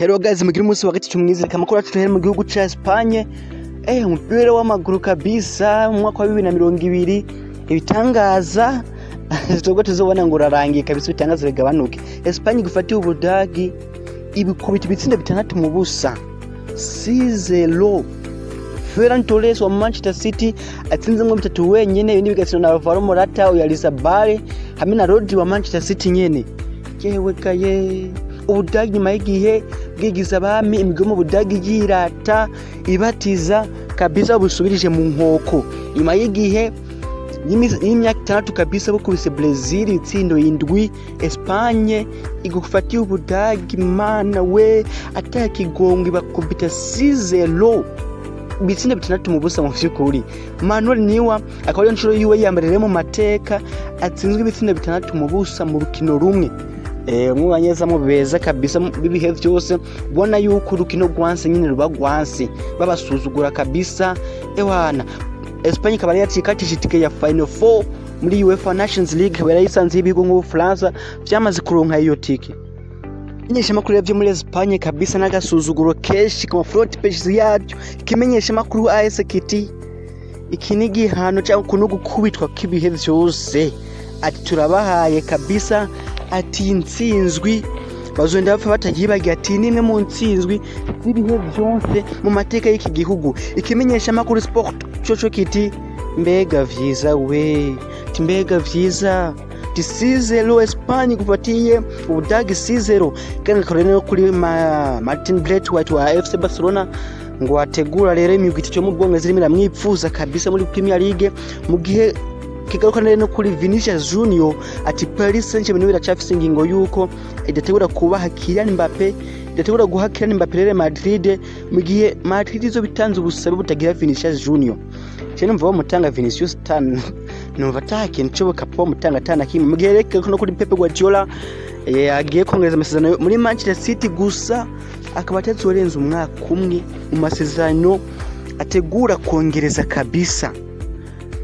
Hello guys, mugire umunsi wa gatatu mwiza. Reka amakuru yacu tuhere mu gihugu ca Espagne. Umupira w'amaguru kabisa mu mwaka wa 2020, ibitangaza twebwe tuzobona ngo urarangiye kabisa, ibitangaza bigabanuke. Espagne gufatiye Ubudagi, ibikubita ibitsindo 6-0, 6-0. Ferran Torres wa Manchester City atsinzemwo bitatu wenyene, ibindi bigatsindwa na Alvaro Morata, Oyarzabal hamwe na Rodri wa Manchester City nyene. Yewe gaye, Ubudagi nyuma y'igihe bwigiza abami, imigwi yo mu Budagi yirata ibatiza kabisa, busubirije mu nkoko nyuma y'igihe y'imyaka 6 kabisa bukubise Brazil ibitsindo 7. Espagne igufatiye Ubudagi, mana we, atakigongo, ibakubita 6-0, ibitsindo 6-0. Mu vy'ukuri Manuel Neuer akaba ariyo nshuro yiwe ya mbere rero mu mateka atsinzwe ibitsindo 6-0 mu rukino rumwe. Umwe mu banyezamu beza kabisa b'ibihe vyose, ubona yuko urukino rwanse nyene ruba rwanse, babasuzugura kabisa. Ewana, Espagne ikaba yari yacikatije itike ya Final Four muri UEFA Nations League, ikaba yarayisanzeho ibihugu nk'Ubufaransa vyamaze kuronka iyo tike. Imenyeshamakuru vyo muri Espagne kabisa n'agasuzuguro kenshi ku ma front pages yaryo. Ikimenyeshamakuru AS kiti: "Iki ni igihano cyangwa kuno gukubitwa k'ibihe vyose." Ati: "Turabahaye kabisa." Ati: "Intsinzwi bazogenda bapfa batayibagiye." Ati: "Nimwe mu ntsinzwi z'ibihe vyose mu mateka y'iki gihugu." Ikimenyeshamakuru Sport coco kiti: "Mbega vyiza we!" Ati: "Mbega vyiza!" Ati: "6-0, Espagne gufatiye Ubudagi 6-0." Kandi akaba rero kuri Martin Braithwaite wa FC Barcelona ngo ategura rero imigwi itatu yo mu Bwongereza irimo iramwipfuza kabisa muri Premier League. Mu gihe kigaruka rero no kuri Vinicius Junior, ati Paris Saint-Germain iracafise ingingo yuko idategura kubaha Kylian Mbappe, idategura guha Kylian Mbappe rero Madrid, mu gihe Madrid izo bitanze ubusabe butagira Vinicius Junior. Je numva bamutanga Vinicius tan, numva ata kintu coboka bamutanga atana kimwe. Mu gihe rero no kuri Pep Guardiola, agiye kongereza amasezerano muri Manchester City, gusa akaba atazorenza umwaka umwe mu masezerano ategura kongereza kabisa.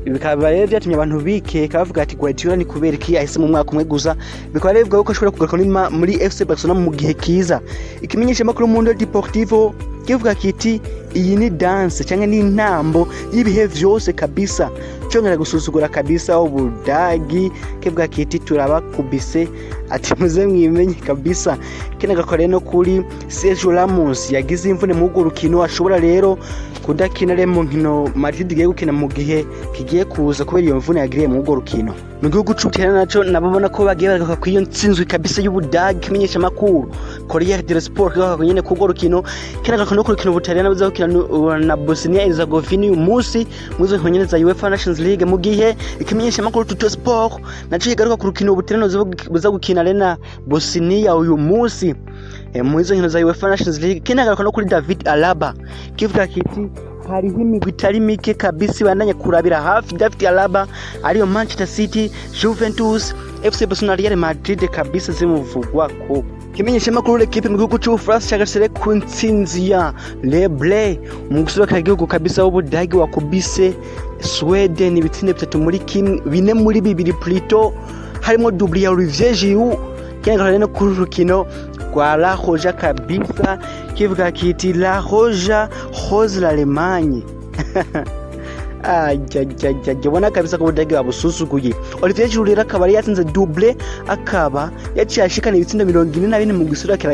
Bikaba rero byatumye abantu bikeka, bavuga ati: "Guardiola ni kubera iki yahise mu mwaka umwe gusa?" Bikaba rero bivuga ko ashobora kugaruka muri FC Barcelona mu gihe kiza. Ikimenyeshamakuru Mundo Deportivo kivuga kiti: "Iyi ni danse cyangwa ni intambo y'ibihe vyose kabisa." Congera gusuzugura kabisa Ubudagi, kivuga kiti: "Turabakubise." Ati: "Muze mwimenye kabisa." Kene gakore no kuri Sergio Ramos yagize imvune mu urwo rukino, ashobora rero kudakina rero mu nkino Madrid igiye gukina mu gihe kigiye kuza kubera iyo mvune yagiriye mu urwo rukino. Mu gihugu c'Ubutaliyani naco nabo ubona ko bagiye baragaruka kw'iyo ntsinzwi kabisa y'Ubudagi. Kimenyesha makuru Corriere dello Sport kigaruka nyene kurwo rukino, kinagaruka no ku rukino Ubutaliyani buza gukina na Bosnia Herzegovina uyu munsi muri izo nkino nyene za UEFA Nations League. Mu gihe ikimenyesha makuru Tutto Sport naco kigaruka ku rukino Ubutaliyani buza gukina rero na Bosnia uyu munsi muri izo nkino za UEFA Nations League. Kinagaruka no kuri David Alaba, kivuga kiti: "Hariho imigwi itari mike kabisa ibandanya kurabira hafi David Alaba, ariyo Manchester City, Juventus, FC Barcelona, Real Madrid kabisa zimuvugwako." Kimenyeshamakuru L'Equipe mu gihugu c'Ubufaransa cagarutse ku ntsinzi ya Les Bleus mu guserukira igihugu kabisa w'Ubudagi wakubise Sweden ibitsindo 3 muri 1, 4 muri 2 plutôt, harimo double ya Olivier Giroud. Kinagaruka no kuri rukino rwa La Roja kabisa, kivuga kiti: "La Roja rose l'Allemagne." Ajajajajja, ubona kabisa ko Ubudage babusuzuguye. Olivier Giroud rero akaba yari yatsinze double, akaba yaciye ashikana ibitsindo 44 mu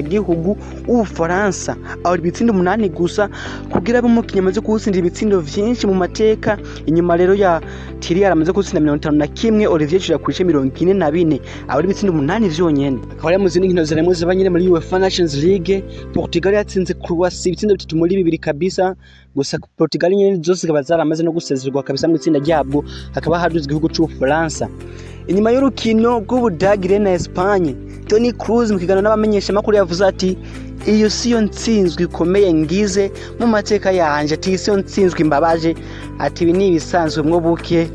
gihugu w'Ubufaransa, aho ibitsindo 8 gusa kugira abe umukinnyi amaze kuwutsinda ibitsindo vyinshi mu mateka, inyuma rero ya Thierry amaze kuwutsinda 51. Olivier Giroud yakwije 44, aho ari ibitsindo 8 vyonyene. Akaba ari mu zindi nkino ziremwe ziba nyene muri UEFA Nations League, Portugal yatsinze Croatia ibitsindo 3 muri 2 kabisa. Gusa Portugal nyene zose zikaba zaramaze no gusezererwa kabisa mu itsinda ryabwo, hakaba haduze igihugu c'Ubufaransa. Inyuma y'urukino rw'Ubudagi rero na Espagne, Toni Kroos mu kiganiro n'abamenyeshamakuru yavuze ati: "Iyo siyo ntsinzwi ikomeye ngize mu mateka yanje." Ati: "Siyo ntsinzwi mbabaje." Ati: "Ibi ni ibisanzwe mwo buke."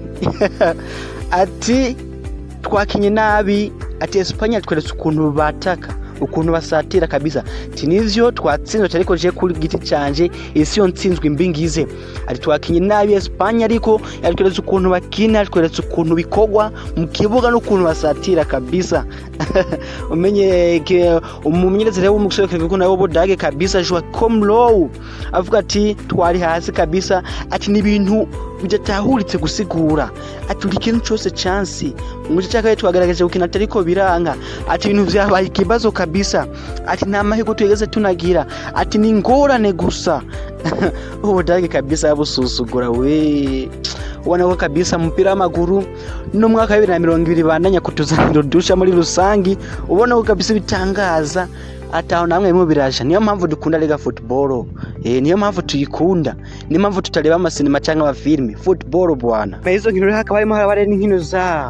Ati: "Twakinye nabi." Ati: "Espagne yatweretse ukuntu bataka." Ukuntu basatira kabisa. Ati nivyo twatsinzwe, ariko je kuri giti canje isi yo ntsinzwe mbi ngize. Ati twakinye nabi Espagne, ariko yatweretse ukuntu bakina, yatweretse ukuntu bikorwa mu kibuga n'ukuntu basatira kabisa. Umenye umumenyereza rero w'umusore nawe w'Ubudage kabisa, Joachim Low, avuga ati twari hasi kabisa. Ati ni ibintu bidatahuritse gusigura. Ati buri kintu cyose chance mu gice cya kabiri twagerageje gukina, ariko biranga. Ati ibintu vyabaye ikibazo kabisa. Ati nta mahirwe twigeze tunagira. Ati ni ingorane gusa. Ubudage kabisa busuzugura we. Ubona ko kabisa umupira w'amaguru n'umwaka wa 2020 bandanya kutuzanira udusha muri rusangi. Ubona ko kabisa bitangaza ataho namwe mu biraja. Niyo mpamvu dukunda liga football, niyo mpamvu tuyikunda, niyo mpamvu tutareba amasinema cyangwa amafilme football bwana. Izo nkino rero hakaba harimo haraba n'inkino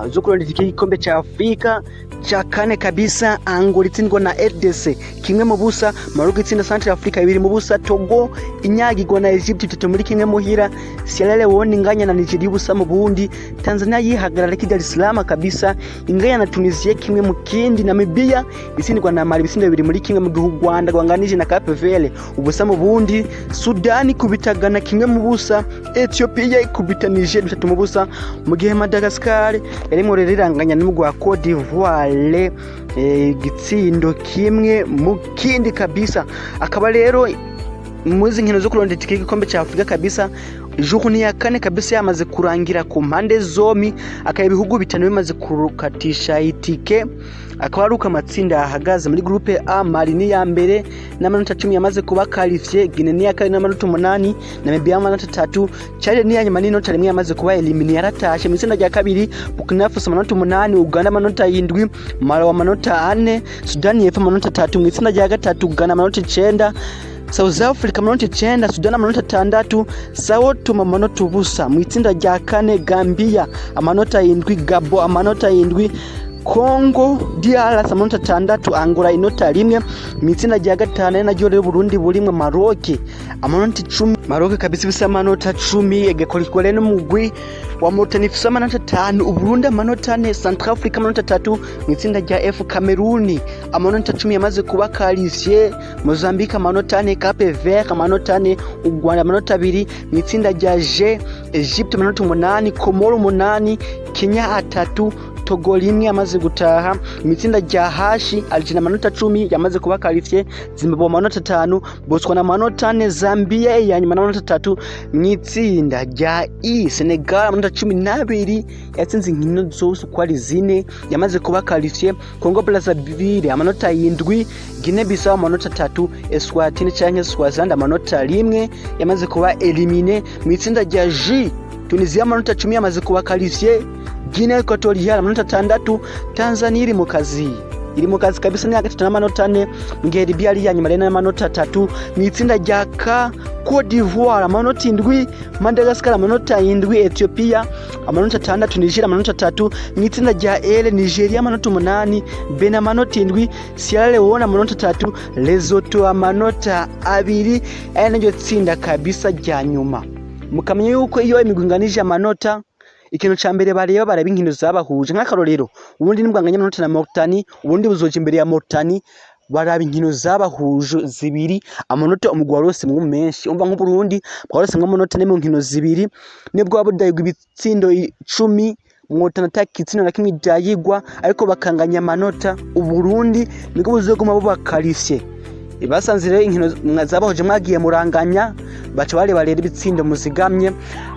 zo kurondera iki gikombe ca Afrika ca kane kabisa. Angola itsindwa na RDC 1-0, Maroc itsinda Central Africa 2-0, Togo inyagirwa na Egypt 3-1 muhira, Sierra Leone inganya na Nigeria 0-0, Tanzania yihagarara Dar es Salaam kabisa inganya na Tunisia 1-1, Namibia itsindwa na Mali ibitsindo 2-1, mu gihugu Rwanda rwanganije na Cape Verde 0-0, Sudani ikubita Ghana 1-0, Ethiopia ikubita Niger 3-0, mu gihe Madagascar yarimwo rero iranganya n'umugwi wa Cote d'Ivoire igitsindo 1-1 kabisa. Akaba rero muzi nkino zo kurondera itike y'igikombe cya Afurika kabisa, journée ya kane kabisa yamaze kurangira ku mpande zombi, akaba ibihugu bitanu bimaze kurukatisha itike. Akaba ari uko amatsinda ahagaze. Muri groupe A, Mali ni ya mbere n'amanota 10, yamaze kuba qualifié. Guinea ni ya kabiri n'amanota 8, Namibia amanota 3, Chad ni ya nyuma n'inota 1, yamaze kuba éliminé, yaratashe. Mu itsinda rya kabiri, Burkina Faso amanota 8, Uganda amanota 7, Malawi amanota 4, Sudani y'Epfo amanota 3. Mu itsinda rya gatatu, Ghana amanota 9, South Africa amanota 9, Sudan amanota 6, Sao Tome amanota 0. Mu itsinda rya kane, Gambia amanota 7, Gabo amanota 7, Congo DRC amanota 6, Angola inota 1. Mu itsinda rya gatanu, ari naryo rero Burundi burimwe, Maroc amanota 10. Maroc kabisa ifise amanota 10, igakurikirwa rero n'umugwi wa Mauritania ifise amanota 5, Uburundi amanota 4, Centrafrique amanota 3. Mu itsinda rya F, Cameroon amanota 10, yamaze kuba qualifié, Mozambique amanota 4, Cape Verde amanota 4, u Rwanda amanota 2. Mu itsinda rya G, Egypte amanota 8, Comoro 8, Kenya 3, Togo 1, yamaze gutaha. Mu itsinda rya H, Algeria amanota 10, yamaze kuba qualifié, Zimbabwe amanota 5, Botswana amanota 4, Zambia ya nyuma n'amanota 3. Mu itsinda rya I, Senegal amanota 12, yatsinze inkino zose uko ari zine, yamaze kuba qualifié, Congo Brazzaville amanota 7, Guinea Bissau amanota 3, Eswatini canke Swaziland amanota 1, yamaze kuba éliminé. Mu itsinda rya J, Tunisia amanota 10, yamaze kuba qualifié, Guinea Equatorial amanota 6, Tanzania iri mu kazi kabisa, ni gatatu n'amanota 4, mu gihe Libya ari iya nyuma rero n'amanota 3. Mu itsinda rya K, Cote d'Ivoire amanota 7, Madagascar amanota 7, Ethiopia amanota 6, Nigeria amanota 3. Mu itsinda rya L, Nigeria amanota 8, Benin amanota 7, Sierra Leone amanota 3, Lesotho amanota 2. Aya niryo tsinda kabisa rya nyuma. Mukamenya yuko iyo imigwi inganije amanota, ikintu ca mbere bareba, baraba inkino zabahuje. Nk'akarorero, ubundi nibwanganya amanota na Mauritania, ubundi buzoja imbere ya Mauritania. Baraba inkino zabahuje zibiri, amanota umugwi waronsemwo menshi. Umva, nk'Uburundi bwaronsemwo amanota 4 mu nkino zibiri, nibwo waba budahigwa ibitsindo 10, Mauritania ata gitsindo na kimwe idahigwa, ariko bakanganya amanota, Uburundi nibwo buzoguma buba qualifié. Basanze rero inkino zabahuje mwagiye muranganya, baca bareba rero ibitsindo muzigamye.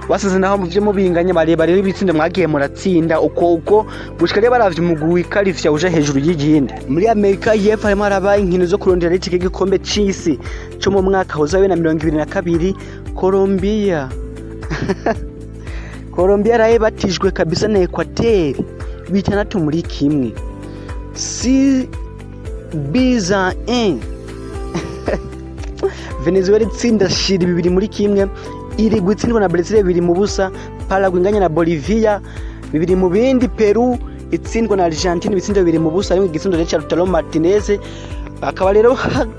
Basanze naho muvyo mubinganya, bareba rero ibitsindo mwagiye muratsinda, uko uko gushika rero baravye umugwi wi qualifia uje hejuru y'iyindi. Muri Amerika y'Epfo harimo haraba inkino zo kurondera itike y'igikombe c'isi co mu mwaka wa 2022. Colombia yaraye batijwe kabisa na Equateur 6-1, 6-1. Venezuela itsinda Chili 2-1, iri gutsindwa na Brazil 2-0, Paraguay inganya na Bolivia 2-2, Peru itsindwa na Argentine ibitsindo 2-0, harimwo igitsindo rero ca Lautaro Martinez. Akaba rero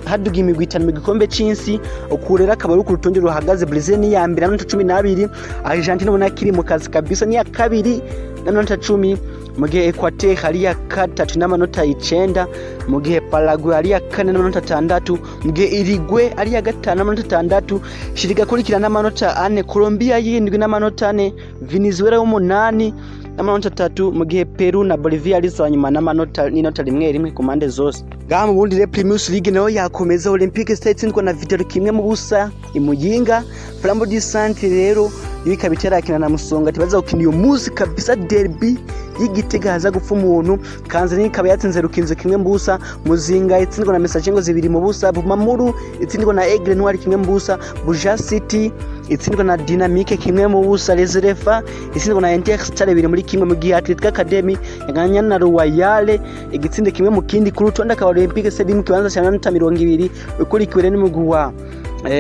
haduga imigwi itanu mu gikombe c'isi. Uku rero akaba ari uku urutonde ruhagaze: Brazil ni iya mbere n'amanota 12, Argentine ubona ko iri mu kazi kabisa ni iya kabiri. n'amanota 10, mu gihe Equateur ari iya gatatu n'amanota 9, mu gihe Paraguay ari iya kane n'amanota 6, mu gihe Uruguay ari iya gatanu n'amanota 6, Chili igakurikira n'amanota 4, Colombia y'indwi n'amanota 4, Venezuela y'umunani n'amanota 3, mu gihe Peru na Bolivia ari za nyuma n'amanota n'inota rimwe rimwe ku mpande zose. Ngaha mu Burundi rero, Primus League nayo yakomeza. Olympique Star itsindwa na Vital'O 1-0 i Muyinga. Flambeau du Centre rero yo ikaba itarakina na Musonga, tibaza gukina uyu munsi kabisa, derby y'Igitega haza gupfa umuntu. Kanzani ikaba yatsinze Rukinzo 1-0. Muzinga itsindwa na Messager Ngozi 2-0. Bumamuru itsindwa na Aigle Noir 1-0. Buja City itsindwa na Dynamique 1-0. Reserva itsindwa na Inter Star 2-1, mu gihe Athletic Academy yanganya na Royal igitsinde 1-0. Ku rutonde akaba Olympique Stade mu kibanza cya manota 20, ukurikiwe n'umugwi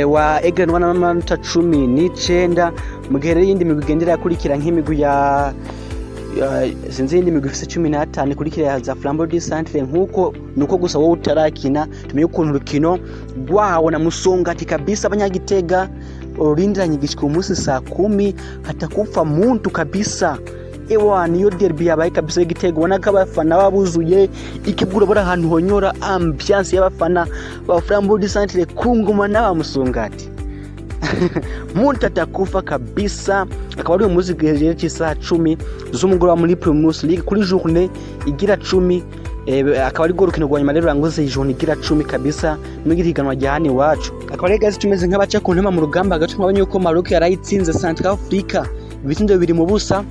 wa Aigle Noir n'amanota 19, mu gihe rero iyindi migwi igendera yakurikira nk'imigwi ya sinzi, iyindi migwi ifise 15 ikurikira za Flambeau du Centre. Nkuko nuko gusa wowe utarakina, tumenye ukuntu urukino rwawo na Musongati kabisa, abanyagitega urindiranye igishika umunsi saa 10, hatakufa muntu kabisa. Ewa, niyo derby yabaye kabisa y'Igitego, ubona ko abafana babuzuye ikibuga, bari ahantu honyora ambiance y'abafana ba Flambeau du Centre kunguma n'aba Musongati, muntu atakufa kabisa. Akaba ari uyu munsi gihe cy'isaha 10 z'umugoroba muri Primus League kuri journée igira 10, akaba ari rwo rukino rwa nyuma rero ruranguza iyi journée igira 10 kabisa muri higanwa rya hano iwacu. Akaba ari gazi tumeze nk'abaca ku ntema mu rugamba hagati, mwabonye yuko Maroc yarayitsinze Central Africa ibitsindo 2-0.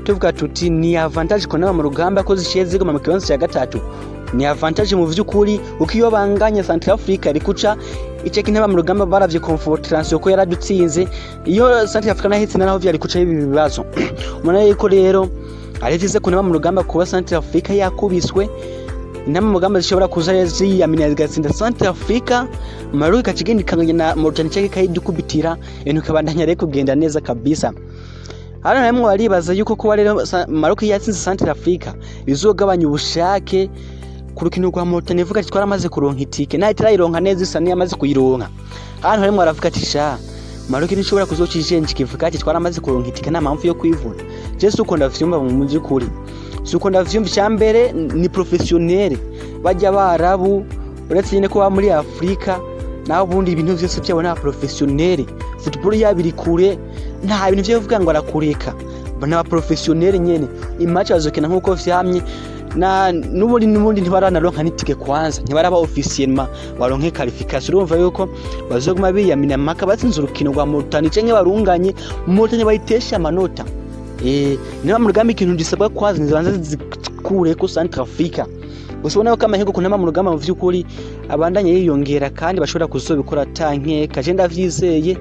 Tuvuga tuti ni avantage ku ntema mu rugamba ko zishiye ziguma mu kibanza cya gatatu, ni avantage mu vy'ukuri, kuko iyo banganye Central Africa iri kuca iceka intebe mu rugamba, baravye confrontation ko yaradutsinze. Iyo Central Africa naho itsinda, naho vyari kuca ibi bibazo. Ubona yuko rero ari vyiza ku ntebe mu rugamba kuba Central Africa yakubiswe. Intama mu rugamba zishobora kuza ziyamina zigatsinda Central Africa, Maroc ikagenda ikanganya na Mauritania canke ikayidukubitira, ibintu bikabandanya rero kugenda neza kabisa. Hano namwe baribaza yuko kuba rero Maroc yatsinze Central Africa bizogabanya ubushake ku rukino rwa Mauritania, ivuga ati twaramaze kuronka itike, naho itarayironka neza, isa niyamaze kuyironka. Hano harimwo baravuga ati sha, Maroc ntishobora kuzoca ijenje ivuga ati twaramaze kuronka itike, nta mpamvu yo kwivuna. Je suko ndavyumva mu by'ukuri, suko ndavyumva. Icyambere ni professionnel, bajya barabu, uretse nyine ko baba muri Afrika, naho ubundi ibintu vyose byabo ni professionnel. Football yabiri kure, nta bintu vyo kuvuga ngo arakureka, ni aba professionnel nyene. I match bazokina nkuko vyamye na n'ubundi ntibaranaronka n'itike kwanza, ntibaraba officiellement baronke qualification. Urumva yuko bazoguma biyamina mpaka batsinze urukino rwa Mauritania canke barunganye Mauritania bayitesha amanota. Niba mu rugamba ikintu gisabwa kwanza nizibanza zikureko Central Africa. Gusa ubona ko amahirwe ku ntama mu rugamba mu vy'ukuri abandanya yiyongera, kandi bashobora kuzobikora tankeka. Je ndavyizeye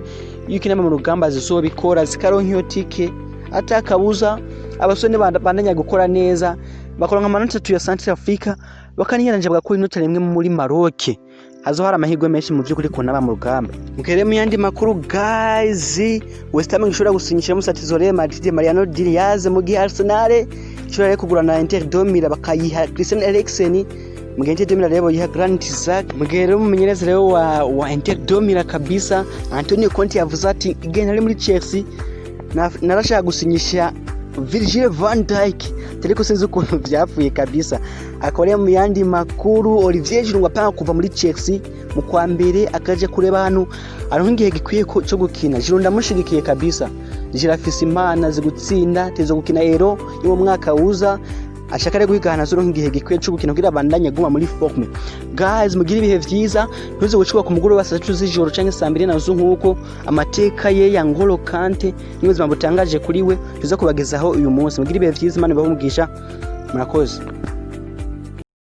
yuko intama mu rugamba zizobikora, zikaronka iyo tike atakabuza. Abasore bandanya gukora neza, bakoronka amanota 3 ya Central Africa, bakaniyaranje bagakora inota rimwe muri Maroc, hazo hari amahirwe menshi mu vy'ukuri ku ntama mu rugamba. Mukere mu yandi makuru guys, West Ham ishobora gusinyisha umusatirizi wa Real Madrid Mariano Diaz, mu gihe Arsenal ishobora rero kugura na Inter de Milan bakayiha Christian Eriksen, mu gihe Inter de Milan rero bayiha Granit Xhaka. Mu gihe rero umumenyereza rero wa Inter de Milan kabisa Antonio Conte yavuze ati igihe nari muri Chelsea narashaka gusinyisha Virgil van Dijk, ariko sinzi ukuntu vyapfuye kabisa. Akaba ari mu yandi makuru, Olivier Giroud ngo apanga kuva muri Chelsea mu kwa mbere, akaja kureba hano aronka igihe gikwiye co gukina. Giroud ndamushigikiye kabisa, Giroud afise impano zigutsinda, tezo gukina Euro yo mu mwaka uza, ashaka rero guhigana azoronka igihe gikwiye co gukina kugira abandanye aguma muri forme. Guys, mugire ibihe vyiza, ntuze gucikwa ku mugoroba saa 3 z'ijoro canke saa 2 nazo, nkuko amateka ye ya Ngolo Kante n'ubuzima butangaje kuri we tuza kubagezaho uyu munsi. Mugire ibihe vyiza, Imana ibahe umugisha, murakoze.